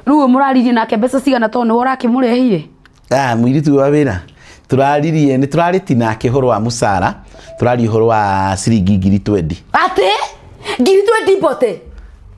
Rĩu mũraririe nake mbeca cigana tondũ nĩwe ũrakĩmũrehire? Ah, mũirĩtu wa wĩra tũraririe nĩ tũrarĩti nake ũhoro wa mũcara, tũraria ũhoro wa ciringi 20,000. Atĩ 20,000 mbote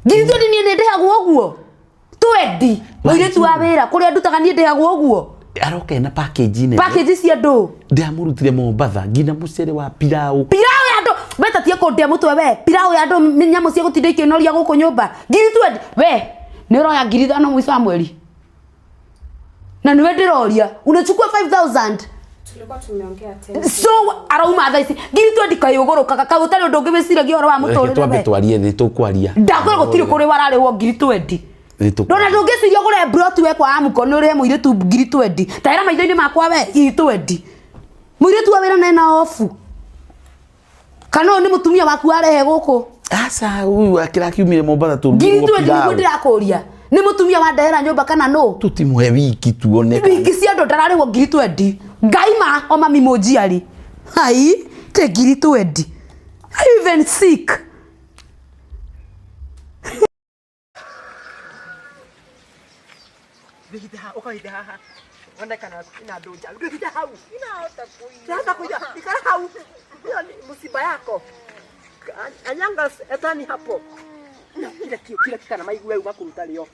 20,000 niĩ nĩ ndĩhagwo ũguo 20 mũirĩtu wa wĩra kũrĩa ndutaga niĩ ndĩhagwo ũguo. Aroka ena package nene. Package cia ndũ? Ndamũrutire Mombatha nginya mũcere wa pilau. Pilau ya andũ we tatie kũndĩa mũtwe we. Pilau ya andũ nyamũ cia gũtinda ikĩnoria gũkũ nyũmba 20,000 we nĩ ũroya 5,000 mũico wa mweri na niwe ndĩroria unachukua 5000. Tulikuwa tumeongea tena. So arauma thaa ici 20,000 kayũgũrũkaga kaĩ ũtarĩ ũndũ ũngĩ wĩciragia ũhoro wa mũtũrĩre Twambe we? twarie nĩ tũkwaria. Ndakwĩra gũtirĩ kũrĩ wararĩhwo 20,000. Ndona ndũngĩciria ũgũre broti we kwa Amuko nĩ ũrĩhe mũirĩtu 20,000. Taĩra maitho-inĩ makwa we 20,000. Mũirĩtu wa wĩra na ena obu. Kana ũyũ nĩ mũtumia waku arehe gũkũ? Aca ũyũ akĩrakiumire Mombatha tũrugĩrwo 20,000 nĩguo pilau. ndĩrakũria. Nĩ mũtumia wandehera nyũmba kana nũ? Tũtimũhe wiki tuone. Wiki cia andũ ndararĩhwo 20,000. Ngai ma o mami mũnjiari. Hai, te 20,000. Are you even sick? Msiba yako anyanga etani hapo na kila kila kikana maigue umakuruta rio.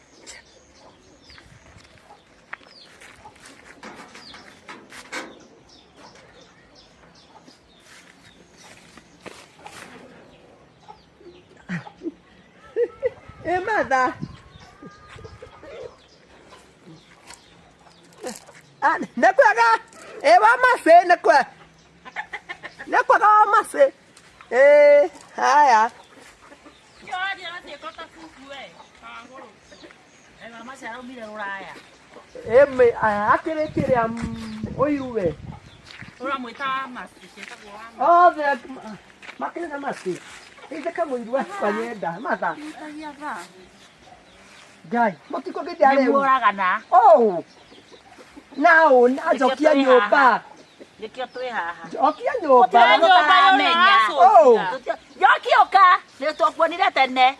E matha nĩ kwega ĩ wa macĩ nĩ kwega nĩ kwega wa macĩ ĩ haya. Ĩ akĩrĩ kĩrĩa ũiru we othe makĩrĩ na macĩ ithe kamũiru akwa nyenda matha Ngai mũtikũngĩndia rĩu. Nĩmuoragana. Oh nao njokia nyũmba. Nĩkĩo twĩ haha. Njokia nyũmba. Tũtaramenya. Njoki ũka nĩ twakuonire tene.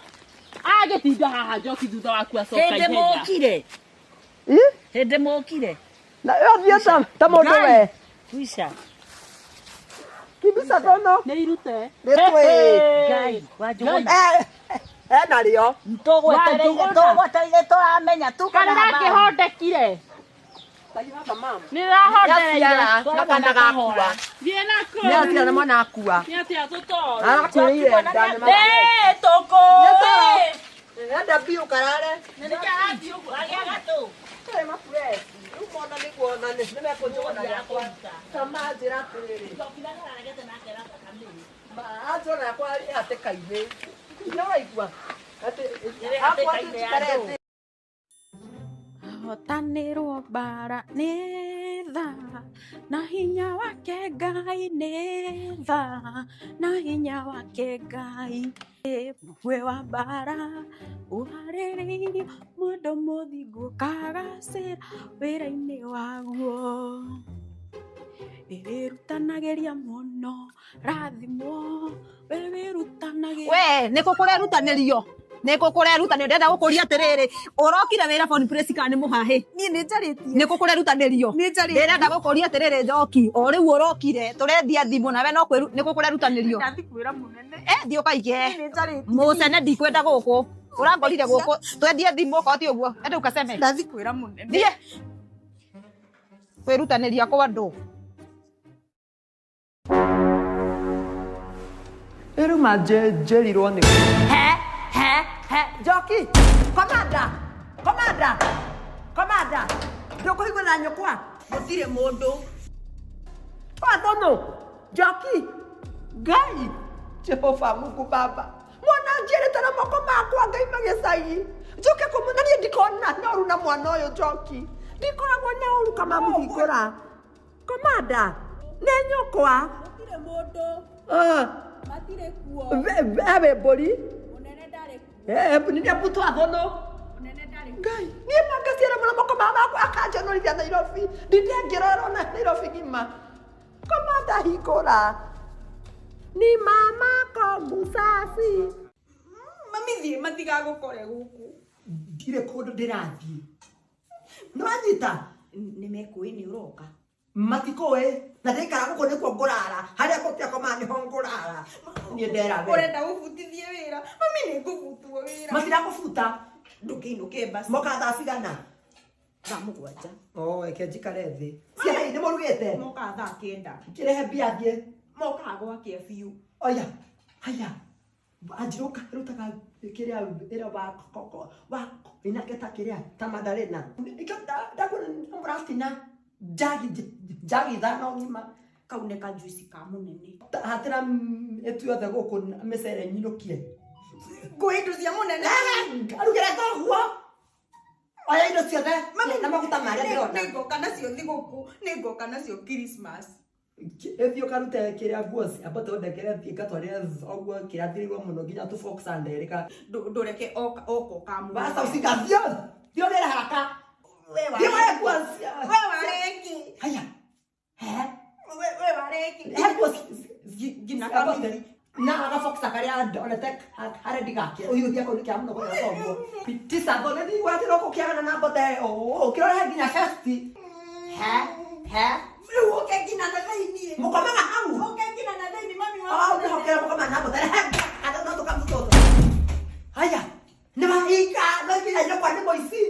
Agĩtinda haha Njoki thutha waku acoka Hĩndĩ ihenya. mũkire. Hĩndĩ mũkire. Na ũthiĩ ta mũndũ we. Kuica. Kibisa tono. Nĩ irute. Nĩ twĩ. Ngai wa Njũgũna. Ena rĩo. Tũgwetereire tũramenya tu Kana rakĩhondekire. Nĩ rahondereire. Na kana gakua. Thiĩ nako. Nĩ aciara na mwana akua. Nĩ atĩa tũtoĩ. Arakwĩrire nda nĩ Nĩ tũkũĩ. Enda biũ karare. Nĩkĩ arathiĩ ũguo? Agĩa gatũ. Ĩ mafresh. Rĩu mona nĩguo na nĩ mekũnjũgũna yakwa. Kama njĩra atĩrĩrĩ. Anjona yakwa ĩ hatĩka-inĩ. Nĩ waigua? Atĩ hakwa njikarĩte. Ahotanĩrwo mbara nĩ tha na hinya wake Ngai nĩ tha na hinya wake Ngai mũgwe wa mbara ũharĩrĩirio mũndũ mũthingu ũkagacĩra wĩra-inĩ waguo. Wĩrutanagĩria mũno rathimwo we wĩrutanagĩria. We nĩ kũ kũrerutanĩrio nĩ kũ kũrerutanĩrio ndĩrenda gũkũria atĩrĩrĩ ũrokire wĩra phone place kana nĩ mũhahĩ? Niĩ nĩ njarĩtie. Nĩ kũ kũrerutanĩrio Nĩ njarĩtie. ndĩrenda gũkũria atĩrĩrĩ Njoki o rĩu ũrokire tũrendia thimũ nawe no kwĩru nĩ kũ kũrerutanĩrio? Ndathi kwĩra mũnene. Eh thiĩ ũkaige. Nĩ njarĩtie. Mũcene ndikwenda gũkũ ũrangorire gũkũ twendie thimũ okorwo ti ũguo enda ũkaceme. Ndathi kwĩra mũnene. Thiĩ kwĩrutanĩria kwa andũ. Rĩu ma njĩrirwo nĩ He he he. Njoki komanda komanda komanda ndũkũigua na nyũkwa Gũtirĩ mũndũ. Twathonũ Njoki Ngai Jehova Mungu Baba mwana njĩrĩte na moko makwa Ngai magĩcagi njũke kũmũna niĩ ndikona na ũru na mwana ũyũ Njoki ndikoragwo na ũru kama mũhingũra komanda nĩ nyũkwa. Gũtirĩ mũndũ. Matirĩ kuo. Ewe mbũri. Mũnene ndarĩ kuo. Nĩ mbutwa thono. Mũnene ndarĩ kuo. Ngai niĩ mangaciara mũno moko makwa akanjonorithia Nairobi ndinde ngĩrorwo na Nairobi ng'ima komanda hingũra ni mama ko musasi. Mami thiĩ matigagũkore gũkũ. Ndirĩ kũndũ ndĩrathiĩ. Nĩwanyita? Nĩ mekũĩ nĩ ũroka. Matikũĩ na ndĩikara gũkũ nĩkuo ngũrara harĩa ngũtiakoma nĩho ngũrara niĩ ndera we. Ũrenda gũbutithie wĩra. Mami nĩ ngũbutwo wĩra. Matirakũbuta. Ndũkĩinũke basi. Moka thaa cigana? Thaa 7. Oh, reke njikare thĩ. Ciana nĩ mũrugĩte? Mokaga thaa 9. Kĩrehe mbia thiĩ. Mokaga gwakĩa biũ. Oya, haya. Anjirũka rutaga kĩrĩa ĩrĩa wa koko wa inake ta kĩrĩa ta mandarĩna. Nikĩo ndakuona mũratina njagi njagi ithano ng'ima. Kau nĩ kajuici ka mũnene. Hatĩra ĩtu yothe gũkũ mĩcere nyinũkie. Ngũĩ indo cia mũnene. Arugĩre thoguo. Oya indo ciothe na maguta marĩa ndĩrona. Nĩngoka nacio thigũkũ, nĩngoka nacio Christmas. Ĩthiĩ ũkarute kĩrĩa nguo ciambote ũndengere thiĩ ngatwarĩre thoguo kĩrĩa thirĩirwo mũno nginya tũ boxer nderĩka. Ndũreke oka oka ũkamũhe. Basa usinga thiĩ thiĩ ũgĩre haraka. We Thiĩ woe nguo cia. We wareki. Haya. He. We wareki. He nguo Nginya ciambote. kamithi. Na agaboxa karĩa ndonete harĩa ndigake ũhiũhia kũu nĩkĩa mũno kũrĩa thoguo. Tisa thone thiĩ gwatĩrwo kũkĩagana na mbote ũkĩrore nginya vesti. He. He. Rĩu ũke nginya na thĩiniĩ. Mũkomaga hau. Ũke nginya na thĩiniĩ mami wa. Oh, ndĩhokera mũkomaga na mbote. Rehe andũ no tũkamũtũtũ. Haya. Nĩ mahinga no nginya nyũkwa nĩ mũici.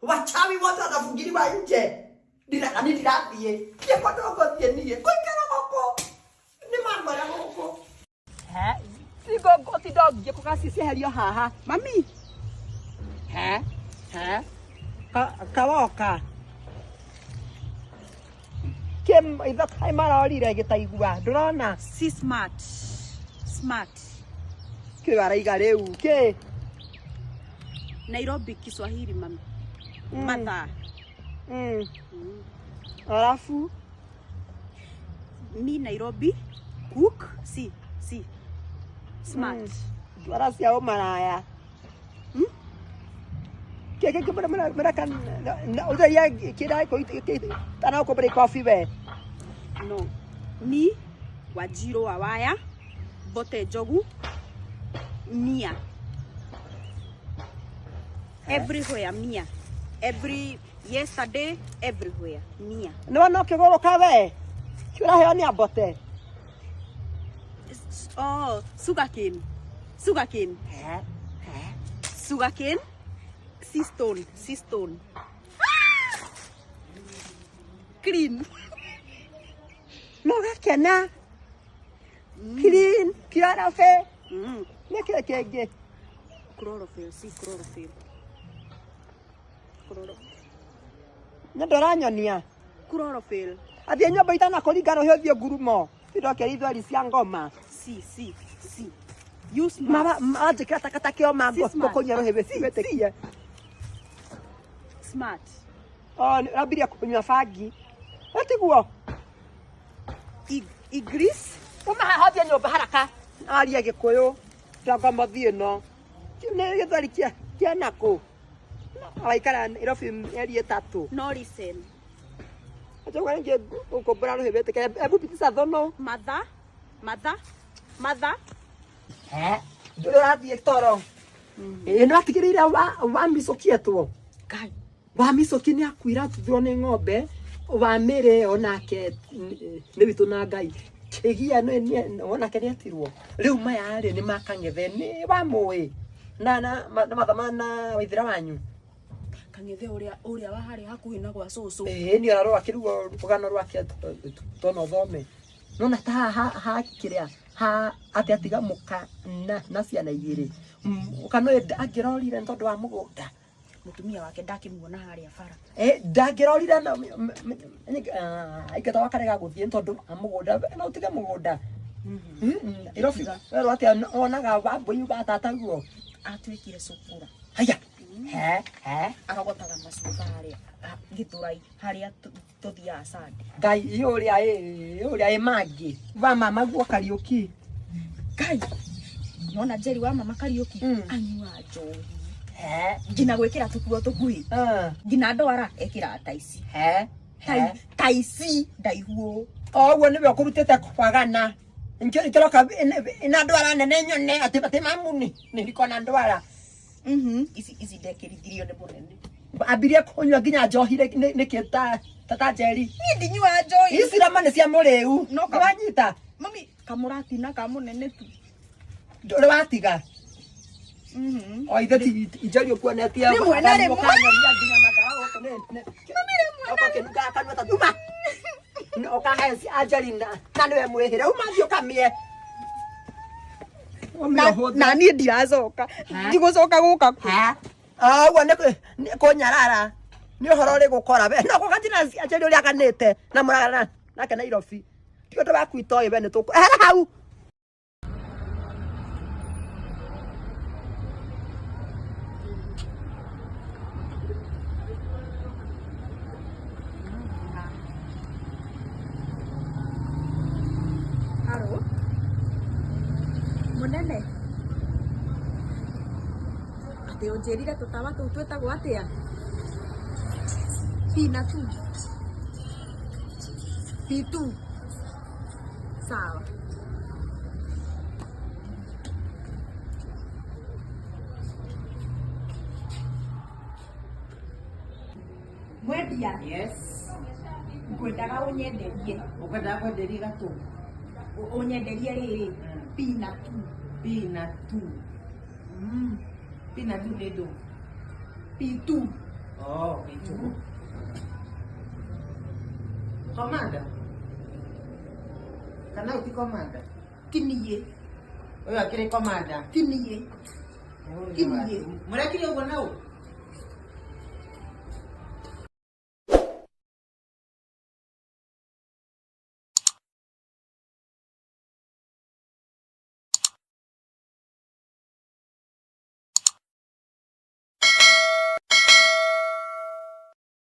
Wachawi wote watafungiliwa nje. Ndira ni ndirathiĩ. Thiĩ kũndũ ngũthiĩ niĩ. Ngũikara gũkũ. Nĩ mangora gũkũ. He. Tigo ngũtinda ngĩe kũgacicieherio haha. Mami. He. He. Kawoka. Kĩ itho kaĩ marorire gĩtaigua. Ndũrona? Si smart. Smart. Kĩ araiga rĩu? Kĩ? Nairobi Kiswahili mami. Mathaa. Alafu Mi Nairobi cook si si smart. Ndwara cia ũmaraya. Kĩ kĩ kĩ mĩraka ũtharia kĩrĩa tana ũkũmbĩra ikobi we. No. Mi Wanjiru wa Waya, Mbote Njogu, Mia. Everywhere Mia. Every yesterday everywhere Mia. Nĩ wona ũkĩgũrũka we? Kĩũraheo nĩ ambote. Oh, sugarcane. Sugarcane. Sugarcane. Sea stone, sea stone. Clean. No gakena. Clean, chlorophyll. Nĩ kĩĩ kĩngĩ? Chlorophyll, si chlorophyll. Chlorophyll. Nĩ ndũranyonia. Chlorophyll. Athiĩ nyũmba itanakũringa rũhĩ ũthiĩ ngurumo. Tindokeria ithweri cia ngoma. Si, si, si. You smart. Manjĩkĩra takataka ĩyo ma Si smart. ngũkũnyua rũhĩ wĩtĩkie. Smart. Oh, nĩ ũrambirie kũnyua bangi. Ĩtiguo? Igris. Uma haha ũthiĩ nyũmba haraka. Arie Gĩkũyũ. Ndongomothi ĩno. Kĩu nĩ gĩthweri kĩa nakũ? Waikara Nairobi mĩeri 3. No listen. Acha rĩngĩ ngũkũmbũra rũhĩ wĩtĩkĩre. Ebu pitisa thono. Mother, mother, mother. He. Ndũrathiĩ toro. Ĩ no atigĩrĩire wa micũki etwo. Ngai. Wa micũki nĩ akuire atuthirwo nĩ ng'ombe. Wa mĩrĩ onake nĩ witũ na Ngai. Kĩgia onake nĩ etirwo. Rĩu maya rĩ nĩ makang'ethe nĩ wamũĩ. Na na mathama na waithĩra wanyu. Kang'ethe ũrĩa wa harĩa hakuhĩ na gwa cũcũ. Ĩĩ nĩ ũrarora kĩruo rũgano rwake tona ũthome. Nona ta ha kĩrĩa ha atĩ atiga mũka na ciana igĩrĩ. Mũka no angĩrorire nĩ tondũ wa mũgũnda. Mũtumia wake ndakĩmuona harĩa bara. Ndangĩrorire na aingata wakarega gũthiĩ nĩ tondũ wa mũgũnda. No ũtige mũgũnda. Irobi werwo atĩa wonaga wambũi wa tataguo? Atuĩkire cukura. Haya. He, he. Arogotaga macuba harĩa Gĩthũrai harĩa tũthiaga Sunday. Ngai ũrĩa ĩ mangĩ. Wa mama guo Kariũki. Ngai. Nona Jerry wa mama Kariũki anyua njohi. He. Nginya gwĩkĩra tũkuo tũkuhĩ. Nginya ndwara ekĩraga ta ici. He. He. Ta ici ndaihu ũũ. O ũguo nĩwe ũkũrutĩte kwagana. Nkĩroka ina ndwara nene nyone atĩ mamu nĩ ndikona ndwara. Ici ici ndekĩrithirio nĩ mũnene. Ambirie kũnyua nginya njohi nĩkĩ ta ta Njeri. Niĩ ndinyuaga njohi. Ici rama nĩ cia mũrĩu. No Nĩwanyita? Mami kamũratina ka mũnene tu. Ndũrĩ watiga? O ithe ti Njeri ũkuonetie. Rĩmwe na rĩmwe. Ũkanyonia nginya makara gũkũ nĩ. Mami rĩmwe na rĩmwe. Ũkĩnungaga kanua ta uma. Ũkahe Anjeri na nĩwe mwĩhĩre. Uma thiĩ ũkamĩe. Na niĩ ndiracoka. Ndigũcoka gũka kũ. Ũguo nĩ kũnyarara. Nĩ ũhoro ũrĩ gũkora we. No gũgatina Anjeri ũrĩa aganĩte na mũragana nake Nairobi. Ti ũndũ waku itoĩ we nĩ tũkũ. Ehera hau. Haro. Mũnene. Atĩ ũnjĩrire tũtawa tũu twĩtagwo atĩa? P na 2. P2. Sawa. Mwendia. Yes. Ngwendaga ũnyenderie. Ũkwendaga kwenderia gatũ? Ũnyenderie rĩrĩ P na 2. P na 2. P na 2 nĩ ndũ? P2. Oh, P2. Komanda? Kana ũyũ ti komanda? Ti niĩ. Ũyũ akĩrĩ komanda? Ti niĩ. Ti niĩ. Mũrekire ũguo na ũ?